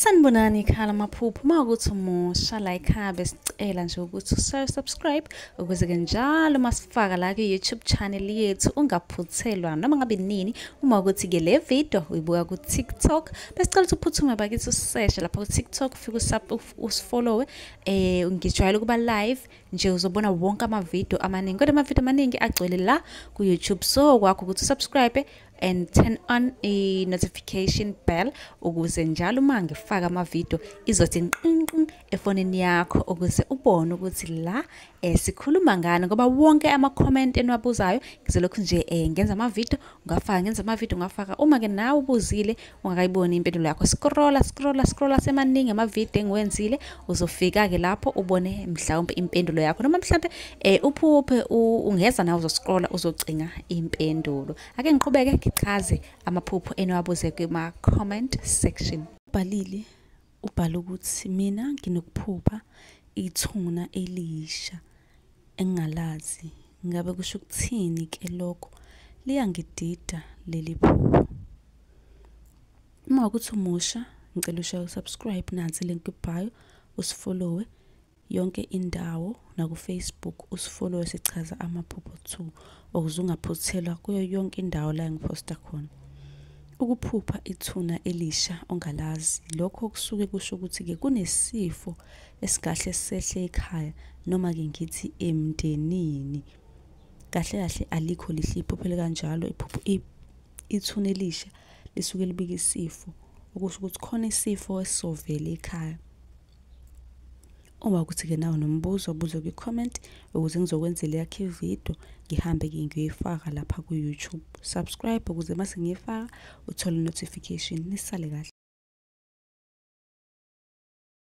Sanibonani ekhaya lamaphupho. Uma ukuthi umusha la ekhaya besicela nje ukuthi usubscribe ukuze-ke njalo uma sifaka la kwi-YouTube channel yethu ungaphuthelwa noma ngabe nini. Uma ukuthi-ke le video uyibuka ku-TikTok, besicela ukuthi uphuthume bakithi useshe lapha ku-TikTok, ufike usifollowe. Ngijwayele ukuba live nje, uzobona wonke amavidiyo amaningi, kodwa amavidiyo amaningi agcwele la ku-YouTube. So kwakho ukuthi usubscribe and turn on i-notification bell ukuze njalo uma ngifaka amavidiyo izothi nqinqin efonini yakho, ukuze ubone ukuthi la sikhuluma ngani, ngoba wonke ama-comment eniwabuzayo ngizolokhu nje ngenza amavidiyo ungafaka, ngenza amavidiyo ungafaka. Uma-ke nawe ubuzile ungakayiboni impendulo yakho, scrolla scrolla scrolla, semaningi amavidiyo engiwenzile, uzofika-ke lapho ubone mhlawumbe impendulo yakho, noma mhlawumbe uphuphe ungeza nawe uzoscrolla uzocinga impendulo. Ake ngiqhubeke ngichaze amaphupho eniwabuze kuma-comment section. Ubhalile, ubhala ukuthi mina nginokuphupha ithuna elisha engingalazi, ngabe kusho ukuthini ke lokho? Liyangidida leli phupho. Uma ukuthi umusha, ngicela ushaye usubscribe, nansi link bio, usifollowe yonke indawo naku-Facebook, usifollowe, sichaza amaphupho 2 ukuze ungaphuthelwa kuyo yonke indawo la engiphosta khona. Ukuphupha ithuna elisha ongalazi, lokho kusuke kusho ukuthi-ke kunesifo esingahle sehle ekhaya, noma-ke ngithi emndenini. Kahle kahle alikho lihle iphupho elikanjalo. Iphupho ithuna elisha lisuke libika isifo, okusho ukuthi khona isifo esizovela ekhaya. Uma ukuthi-ke nawe nombuzo, buze kwi-comment ukuze ngizokwenzela yakho ividiyo, ngihambe-ke ngiyoyifaka lapha ku-YouTube. Subscribe ukuze mase ngiyifaka uthole notification. Nisale kahle.